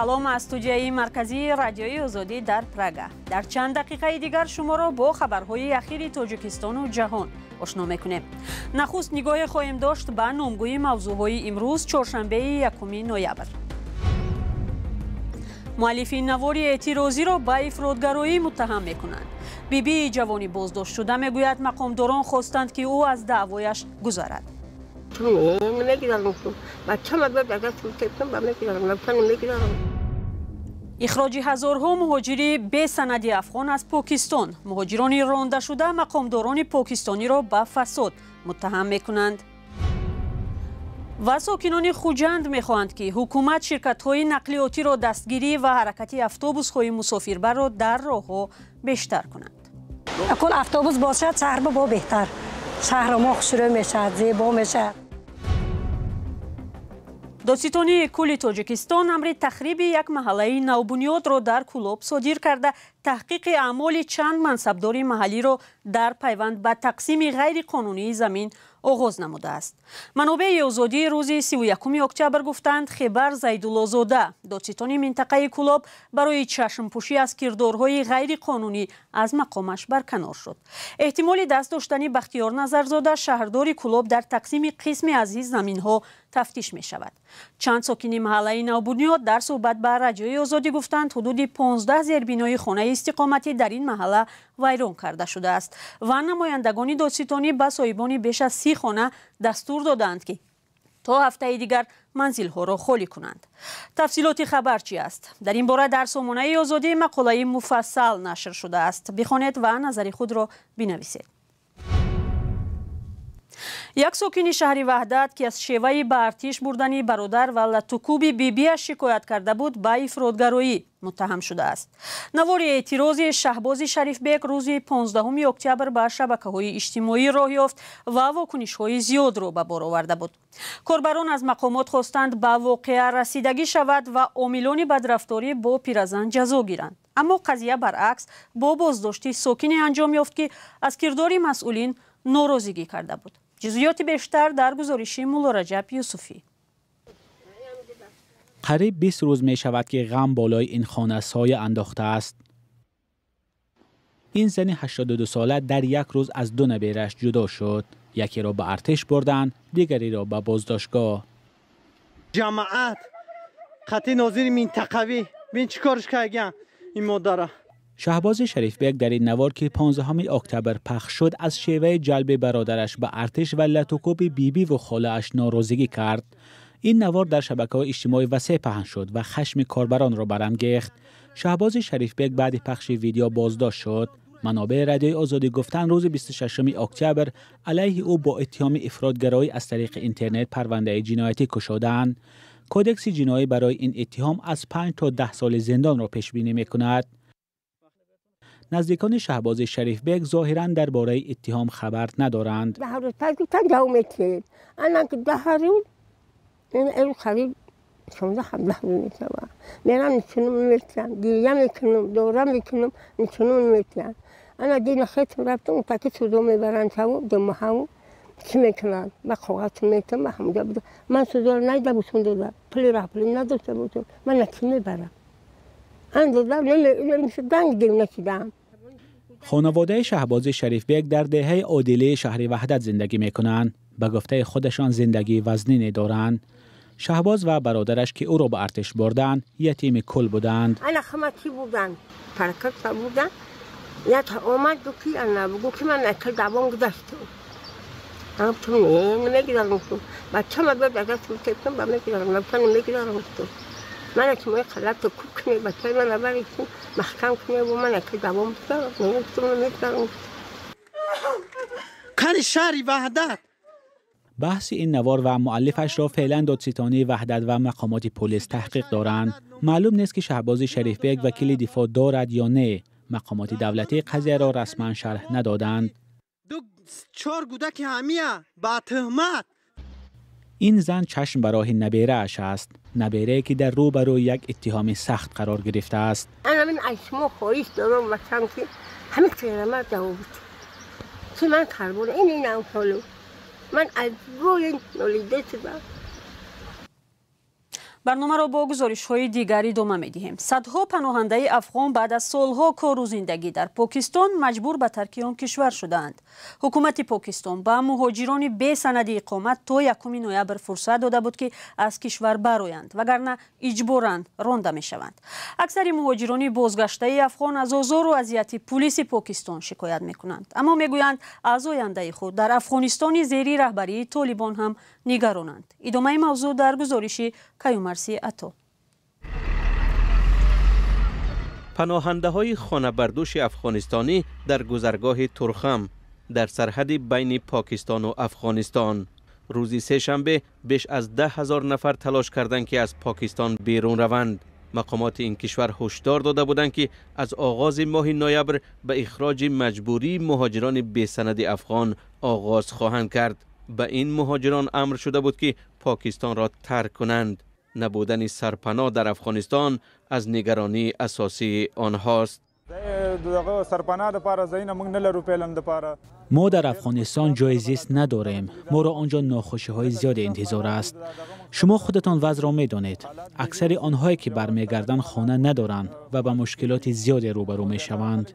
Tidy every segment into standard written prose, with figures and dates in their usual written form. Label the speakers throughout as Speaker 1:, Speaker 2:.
Speaker 1: Салом аз студияи марказии радиои Озодӣ дар Прага. Дар чанд дақиқаи дигар шуморо бо хабарҳои ахири Тоҷикистону ҷаҳон ошно мекунем. Нахуст нигоҳе хоҳем дошт ба номгӯи мавзӯъҳои имрӯз, чоршанбеи 1 ноябр. Муаллифи навори эътирозиро ба ифротгароӣ муттаҳам мекунанд. Бибии ҷавони боздоштшуда мегӯяд, мақомдорон хостанд, ки ӯ аз даъвояш гузарад. Ихроҷи ҳазорҳо муҳоҷири бесанади афғон аз Покистон. Муҳоҷирони рондашуда мақомдорони покистониро ба фасод муттаҳам мекунанд. Ва сокинони Хуҷанд мехоҳанд, ки ҳукумат ширкатҳои нақлиётиро дастгирӣ ва ҳаракати автобусҳои мусофирбарро дар роҳҳо бештар кунанд.
Speaker 2: Акун автобус бошад, шаҳр бо беҳтар. Шаҳр мо хушрӯ мешавад, зебо мешавад.
Speaker 1: Додситонии кулли Тоҷикистон амри тахриби як маҳаллаи навбунёдро дар Кӯлоб содир карда, таҳқиқи аъмоли чанд мансабдори маҳаллиро дар пайванд ба тақсими ғайриқонунии замин оғоз намудааст. Манобеи Озодӣ рӯзи 31 октябр гуфтанд, Хебар Зайдуллозода, додситони минтақаи Кӯлоб, барои чашмпӯшӣ аз кирдорҳои ғайриқонунӣ аз мақомаш барканор шуд. Эҳтимоли даст доштани Бахтиёр Назарзода, шаҳрдори Кӯлоб, дар тақсими қисме аз ин заминҳо тафтиш мешавад. Чанд сокини маҳаллаи навбунёд дар суҳбат ба радиои Озодӣ гуфтанд, ҳудуди 15 зербинои хонаи истиқоматӣ дар ин маҳалла вайрон карда шудааст ва намояндагони додситонӣ ба соҳибони беш аз 30 хона дастур додаанд, ки то ҳафтаи дигар манзилҳоро холӣ кунанд. Тафсилоти хабар чи аст? Дар ин бора дар сомонаи Озодӣ мақолаи муфассал нашр шудааст. Бихонед ва назари худро бинависед. Як сокини шаҳри Ваҳдат, ки аз шеваи ба артиш бурдани бародар ва латукуби бибиаш шикоят карда буд, ба ифротгароӣ муттаҳам шудааст. Навори эътирози Шаҳбози Шарифбек рӯзи 15 октябр ба шабакаҳои иҷтимоӣ роҳ ёфт ва вокунишҳои зиёдро ба бор оварда буд. Корбарон аз мақомот хостанд, ба воқеа расидагӣ шавад ва омилони бадрафторӣ бо пиразан ҷазо гиранд. Аммо қазия баръакс бо боздошти сокине анҷом ёфт, ки аз кирдори масъулин норозигӣ карда буд. Ҷузъиёти бештар дар гузориши Муллораҷаб Юсуфӣ.
Speaker 3: Қариб 20 рӯз мешавад, ки ғам болои ин хона соя андохтааст. Ин зани 82 сола дар як рӯз аз ду наберааш ҷудо шуд. Якеро ба артиш бурданд, дигареро ба боздоштгоҳ.
Speaker 4: Ҷамоат қатъи нозири минтақавӣ бин чӣ корш карданд ин модара.
Speaker 3: Шаҳбози Шарифбек дар ин навор, ки 15 октябр пахш шуд, аз шеваи ҷалби бародараш ба артиш ва латукуби бибӣ ва холааш норозигӣ кард. Ин навор дар шабакаҳои иҷтимоӣ васеъ паҳн шуд ва хашми корбаронро барангехт. Шаҳбози Шарифбек баъди пахши видео боздошт шуд. Манобеи радиои Озодӣ гуфтанд, рӯзи 26 октябр алайҳи ӯ бо иттиҳоми ифротгароӣ аз тариқи интернет парвандаи ҷиноятӣ кушодаанд. Кодекси ҷиноӣ барои ин иттиҳом аз 5 то 10 соли зиндонро пешбинӣ мекунад. Наздикони Шаҳбози Шарифбек зоҳиран дар бораи иттиҳом хабар надоранд. Хонаводаи Шаҳбози Шарифбек дар деҳаи Одилаи шаҳри Ваҳдат зиндагӣ мекунанд. Ба гуфтаи худашон зиндагии вазнине доранд. Шаҳбоз ва бародараш, ки ӯро ба артиш бурданд, ятими кул буданд. Баҳси ин навор ва муаллифашро феълан додситонии Ваҳдат ва мақомоти полис таҳқиқ доранд. Маълум нест, ки Шаҳбози Шарифбек вакили дифоъ дорад ё не. Мақомоти давлатӣ қазияро расман шарҳ надоданд. Ин зан чашм ба роҳи наберааш аст. Наберае, ки дар рӯбарӯи як иттиҳоми сахт қарор гирифтааст.
Speaker 1: Барномаро бо гузоришҳои дигар идома медиҳем. Садҳо паноҳандаи афғон баъд аз солҳо кору зиндагӣ дар Покистон маҷбур ба тарки он кишвар шудаанд. Ҳукумати Покистон ба муҳоҷирони бесанади иқомат то 1 ноябр фурсат дода буд, ки аз кишвар бароянд, вагарна иҷборан ронда мешаванд. Аксари муҳоҷирони бозгаштаи афғон аз озору азияти пулиси Покистон шикоят мекунанд, аммо мегӯянд, аз ояндаи худ дар Афғонистони зери раҳбарии Толибон ҳам нигаронанд. Идомаи мавзӯъ дар гузориши Каюмарси Ато.
Speaker 5: Паноҳандаҳои хонабардӯши афғонистонӣ дар гузаргоҳи Турхам дар сарҳади байни Покистону Афғонистон. Рӯзи сешанбе беш аз 10 000 нафар талош карданд, ки аз Покистон берун раванд. Мақомоти ин кишвар ҳушдор дода буданд, ки аз оғози моҳи ноябр ба ихроҷи маҷбурии муҳоҷирони бесанади афғон оғоз хоҳанд кард. Ба ин муҳоҷирон амр шуда буд, ки Покистонро тарк кунанд. Набудани сарпаноҳ дар Афғонистон аз нигаронии асосии онҳост.
Speaker 3: Мо дар Афғонистон ҷои зист надорем. Моро он ҷо нохушиҳои зиёде интизор аст. Шумо худатон вазъро медонед. Аксари онҳое ки бармегарданд, хона надоранд ва ба мушкилоти зиёде рӯбарӯ мешаванд.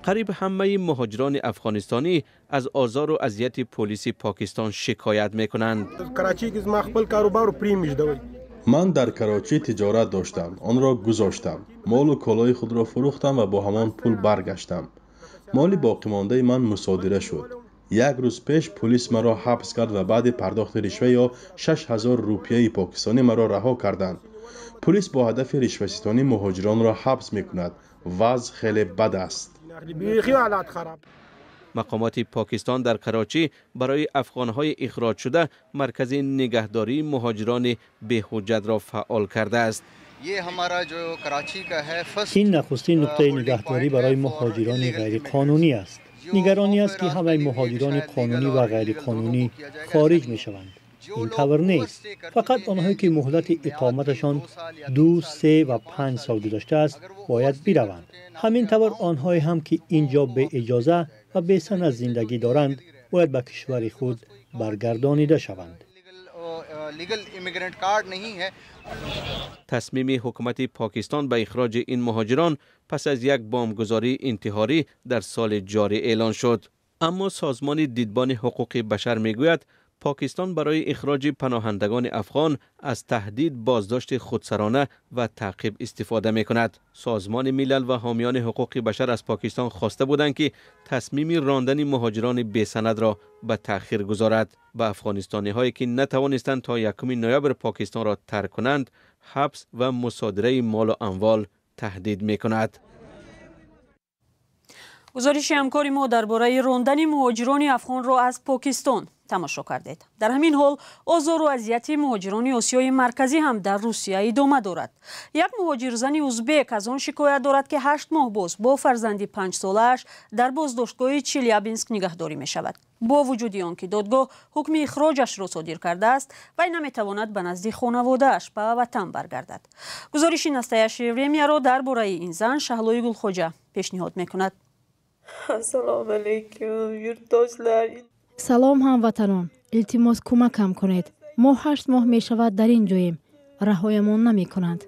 Speaker 5: Қариб ҳамаи муҳоҷирони афғонистонӣ аз озору азияти полиси Покистон шикоят мекунанд.
Speaker 6: Ман дар Карочӣ тиҷорат доштам, онро гузоштам, молу колои худро фурӯхтам ва бо ҳамон пул баргаштам. Моли боқимондаи ман мусодира шуд. Як рӯз пеш пулис маро ҳабс кард ва баъди пардохти ришва ё 6000 рупияи покистонӣ маро раҳо карданд. Пулис бо ҳадафи ришваситонӣ муҳоҷиронро ҳабс мекунад. Вазъ хеле бад аст.
Speaker 5: Мақомоти Покистон дар Карочӣ барои афғонҳои ихроҷшуда маркази нигаҳдории муҳоҷирони беҳуҷҷатро фаъол кардааст.
Speaker 7: Ин нахустин нуқтаи нигаҳдорӣ барои муҳоҷирони ғайриқонунӣ аст. Нигаронӣ аст, ки ҳамаи муҳоҷирони қонунӣ ва ғайриқонунӣ хориҷ мешаванд. Ин тавр нест. Фақат онҳое, ки муҳлати иқоматашон 2, 3 ва 5 сол гузаштааст, бояд бираванд. Ҳамин тавр, онҳое ҳам, ки ин ҷо беиҷоза ва бесанад зиндагӣ доранд, бояд ба кишвари худ баргардонида шаванд.
Speaker 5: Тасмими ҳукумати Покистон ба ихроҷи ин муҳоҷирон пас аз як бомбгузории интиҳорӣ дар соли ҷорӣ эълон шуд. Аммо созмони Дидбони ҳуқуқи башар мегӯяд, Покистон барои ихроҷи паноҳандагони афғон аз таҳдид, боздошти худсарона ва таъқиб истифода мекунад. Созмони Милал ва ҳомиёни ҳуқуқи башар аз Покистон хоста буданд, ки тасмими рондани муҳоҷирони бесанадро ба таъхир гузорад. Ба афғонистониҳое, ки натавонистанд то 1 ноябр Покистонро тарк кунанд, ҳабс ва мусодираи молу амвол таҳдид мекунад.
Speaker 1: Гузориши ҳамкори мо дар бораи рондани муҳоҷирони афғонро аз Покистон тамошо кардед. Дар ҳамин ҳол, озору азияти муҳоҷирони Осиёи Марказӣ ҳам дар Русия идома дорад. Як муҳоҷирзани узбек аз он шикоят дорад, ки 8 моҳ боз бо фарзанди 5-солааш дар боздоштгоҳи Челябинск нигаҳдорӣ мешавад. Бо вуҷуди он ки додгоҳ ҳукми ихроҷашро содир кардааст, вай наметавонад ба назди хонаводааш ба ватан баргардад. Гузориши Настоящее время ро дар бораи ин зан Шаҳлои Гулхоҷа пешниҳод мекунад.
Speaker 8: Assalomu alaykum, yurtdoshlar.
Speaker 9: Салом, ҳамватанон, илтимос, кӯмакам кунед. Мо 8 моҳ мешавад, дар ин ҷоем, раҳоямон намекунанд.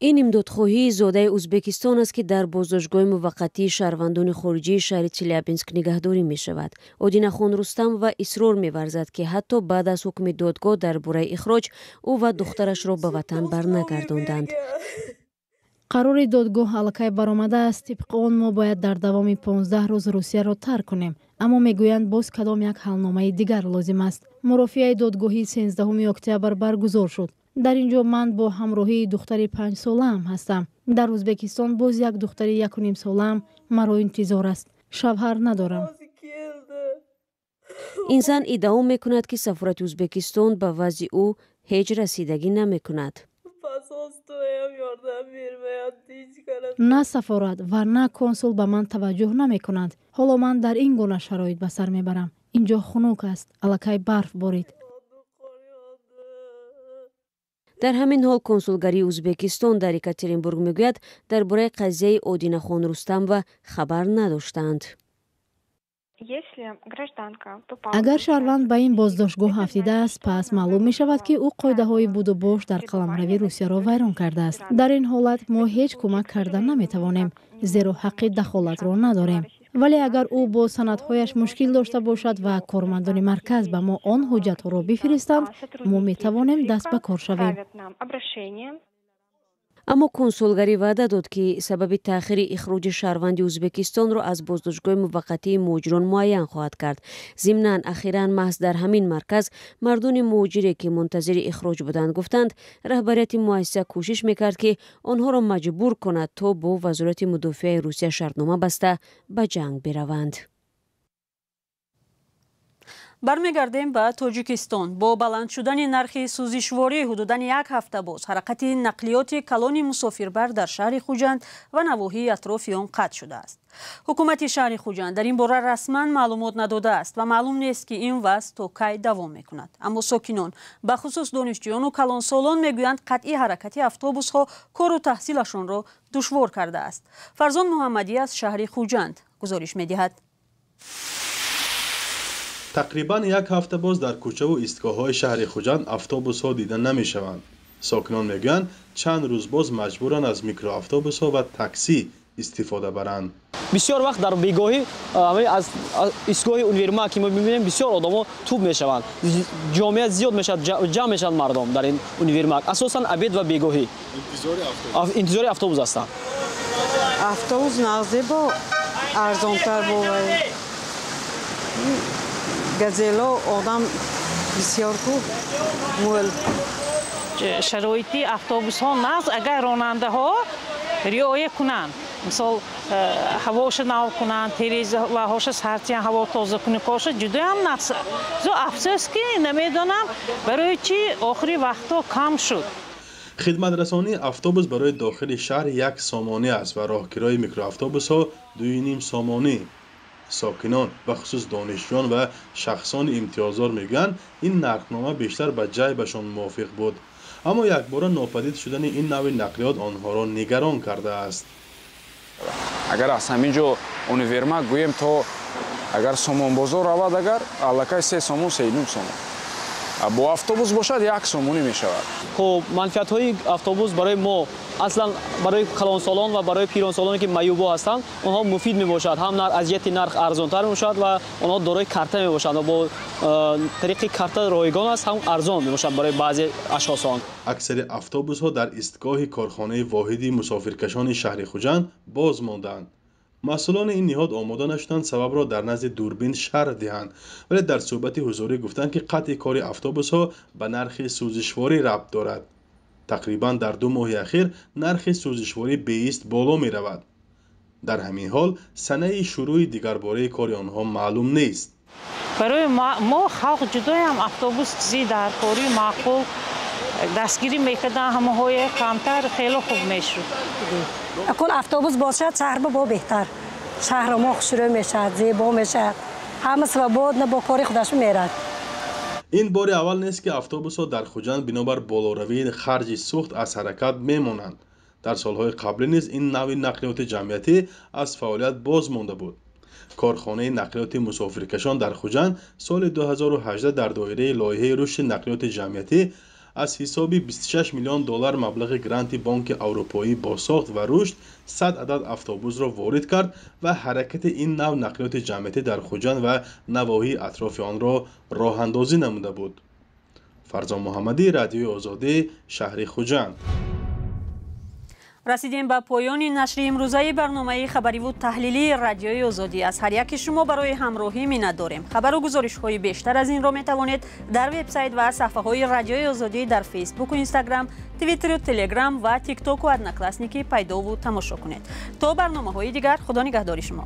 Speaker 10: Ин имдодхоҳии зодаи Ӯзбекистон аст, ки дар боздоштгоҳи муваққатии шаҳрвандони хориҷии шаҳри Челябинск нигаҳдорӣ мешавад. Одинахон Рустамова исрор меварзад, ки ҳатто баъд аз ҳукми додгоҳ дар бораи ихроҷ ӯ ва духтарашро ба ватан барнагардонданд.
Speaker 9: Қарори додгоҳ аллакай баромадааст. Тибқи он, мо бояд дар давоми 15 рӯз Русияро тарк кунем, аммо мегӯянд, боз кадом як ҳалномаи дигар лозим аст. Мурофиаи додгоҳӣ 13 октябр баргузор шуд. Дар ин ҷо ман бо ҳамроҳии духтари 5-солаам ҳастам. Дар Ӯзбекистон боз як духтари 1,5-солаам маро интизор аст. Шавҳар надорам.
Speaker 10: Ин зан иддао мекунад, ки сафорати Ӯзбекистон ба вазъи ӯ ҳеҷ расидагӣ намекунад.
Speaker 9: На сафорат ва на консул ба ман таваҷҷӯҳ намекунанд. Ҳоло ман дар ин гуна шароит ба сар мебарам. Ин ҷо хунук аст, аллакай барф борид.
Speaker 10: Дар ҳамин ҳол, консулгарии Ӯзбекистон дар Екатеринбург мегӯяд, дар бораи қазияи Одинахон Рустамова хабар надоштанд.
Speaker 9: Агар шаҳрванд ба ин боздоштгоҳ афтидааст, пас маълум мешавад, ки ӯ қоидаҳои будубош дар қаламрави Русияро вайрон кардааст. Дар ин ҳолат мо ҳеҷ кӯмак карда наметавонем, зеро ҳаққи дахолатро надорем. Вале агар ӯ бо санадҳояш мушкил дошта бошад ва кормандони марказ ба мо он ҳуҷҷатҳоро бифиристанд, мо метавонем даст ба кор шавем.
Speaker 10: Аммо консулгарӣ ваъда дод, ки сабаби таъхири ихроҷи шаҳрванди Ӯзбекистонро аз боздоштгоҳи муваққатии муҳоҷирон муайян хоҳад кард. Зимнан ахиран маҳз дар ҳамин марказ мардони муҳоҷире, ки мунтазири ихроҷ буданд, гуфтанд, раҳбарияти муассиса кӯшиш мекард, ки онҳоро маҷбур кунад, то бо Вазорати мудофиаи Русия шартнома баста ба ҷанг бираванд.
Speaker 1: Бармегардем ба Тоҷикистон. Бо баланд шудани нархи сӯзишворӣ ҳудудан як ҳафта боз ҳаракати нақлиёти калони мусофирбар дар шаҳри Хуҷанд ва навоҳии атрофи он қатъ шудааст. Ҳукумати шаҳри Хуҷанд дар ин бора расман маълумот надодааст ва маълум нест, ки ин вазъ то кай давом мекунад. Аммо сокинон, бахусус донишҷӯёну калонсолон, мегӯянд, қатъи ҳаракати автобусҳо кору таҳсилашонро душвор кардааст. Фарзон Муҳаммадӣ аз шаҳри Хуҷанд гузориш медиҳад.
Speaker 6: Тақрибан як ҳафта боз дар кӯчаву истгоҳҳои шаҳри Хуҷанд автобусҳо дида намешаванд. Сокинон мегӯянд, чанд рӯз боз маҷбуранд аз микроавтобусҳо ва таксӣ истифода баранд.
Speaker 11: Бисёр вақт дар бегоҳӣ аз истгоҳи универмаг, ки мо мебинем, бисёр одамо тӯб мешаванд, ҷомеа зиёд мешавад, ҷамъ мешаванд мардом дар ин универмаг, асосан обед ва бегоҳӣ интизори автобус ҳастанд.
Speaker 12: Автобус нағзебо арзонтар бовад. Газело одам бисёр ку мӯл.
Speaker 13: Шароити автобусҳо нағз, агар ронандаҳо риоя кунанд, мисол ҳавоша нав кунанд, терезаҳоша сартиян, ҳаво тозакуникоша ҷудоям нағз. Зо афсӯс, ки намедонам барои чӣ охири вақтҳо кам шуд.
Speaker 6: Хидматрасонии автобус барои дохили шаҳр 1 сомонӣ аст ва роҳкирои микроавтобусҳо 2,5 сомонӣ. Сокинон, бахусус донишҷӯён ва шахсони имтиёздор, мегӯянд, ин нархнома бештар ба ҷайбашон мувофиқ буд, аммо якбора нопадид шудани ин навъи нақлиёт онҳоро нигарон кардааст.
Speaker 14: Агар аз ҳамин ҷо универмаг гӯем то агар Сомонбозор равад, агар аллакай 3 сомон, 3,5 сомон, бо автобус бошад, 1 сомонӣ мешавад.
Speaker 11: Хуб, манфиатҳои автобус барои мо, аслан барои калонсолон ва барои пиронсолоне, ки маъюбо ҳастанд, онҳо муфид мебошад. Ҳам аз ҷиҳати нарх арзонтар мебошад ва онҳо дорои карта мебошанд ва бо тариқи карта ройгон аст, ҳам арзон мебошад барои баъзе ашхосон.
Speaker 6: Аксари автобусҳо дар истгоҳи корхонаи воҳиди мусофиркашони шаҳри Хуҷанд боз мондаанд. Масъулони ин ниҳод омода нашуданд сабабро дар назди дурбин шарҳ диҳанд, вале дар суҳбати ҳузурӣ гуфтанд, ки қатъи кори автобусҳо ба нархи сӯзишворӣ рабт дорад. Тақрибан дар 2 моҳи ахир нархи сӯзишворӣ беист боло меравад. Дар ҳамин ҳол санаи шурӯъи дигарбораи кори онҳо маълум нест.
Speaker 13: Барои мо халқ ҷудоям автобус чизи даркорӣ маъқул дастгирӣ мекардан, ҳамаҳое камтар хеле хуб мешуд.
Speaker 2: Акун автобус бошад, шаҳр бо беҳтар, шаҳр мо хушрӯ мешавад, зебо мешавад, ҳама свободно бо кори худаш мерад.
Speaker 6: Ин бори аввал нест, ки автобусҳо дар Хуҷанд бинобар болоравии харҷи сӯхт аз ҳаракат мемонанд. Дар солҳои қаблӣ низ ин навъи нақлиёти ҷамъиятӣ аз фаъолият боз монда буд. Корхонаи нақлиёти мусофиркашон дар Хуҷанд соли 2018 дар доираи лоиҳаи рушди нақлиёти ҷамъиятӣ аз ҳисоби 26 миллион доллар маблағи гранти Бонки Аврупоӣ бозсохт ва рушд 100 адад автобусро ворид кард ва ҳаракати ин нав нақлиёти ҷамъиятӣ дар Хуҷанд ва навоҳии атрофи онро роҳандозӣ намуда буд. Фарзон Муҳаммадӣ, Радиои Озодӣ, шаҳри Хуҷанд.
Speaker 1: Расидем ба поёни нашри имрӯзаи барномаи хабариву таҳлилии Радиои Озодӣ. Аз ҳар яки шумо барои ҳамроҳӣ миннат дорем. Хабару гузоришҳои бештар аз инро метавонед дар вебсайт ва саҳфаҳои Радиои Озодӣ дар Фейсбуку Инстаграм, Твиттеру Телеграм ва Тиктоку Одноклассники пайдову тамошо кунед. То барномаҳои дигар, Худо нигаҳдори шумо.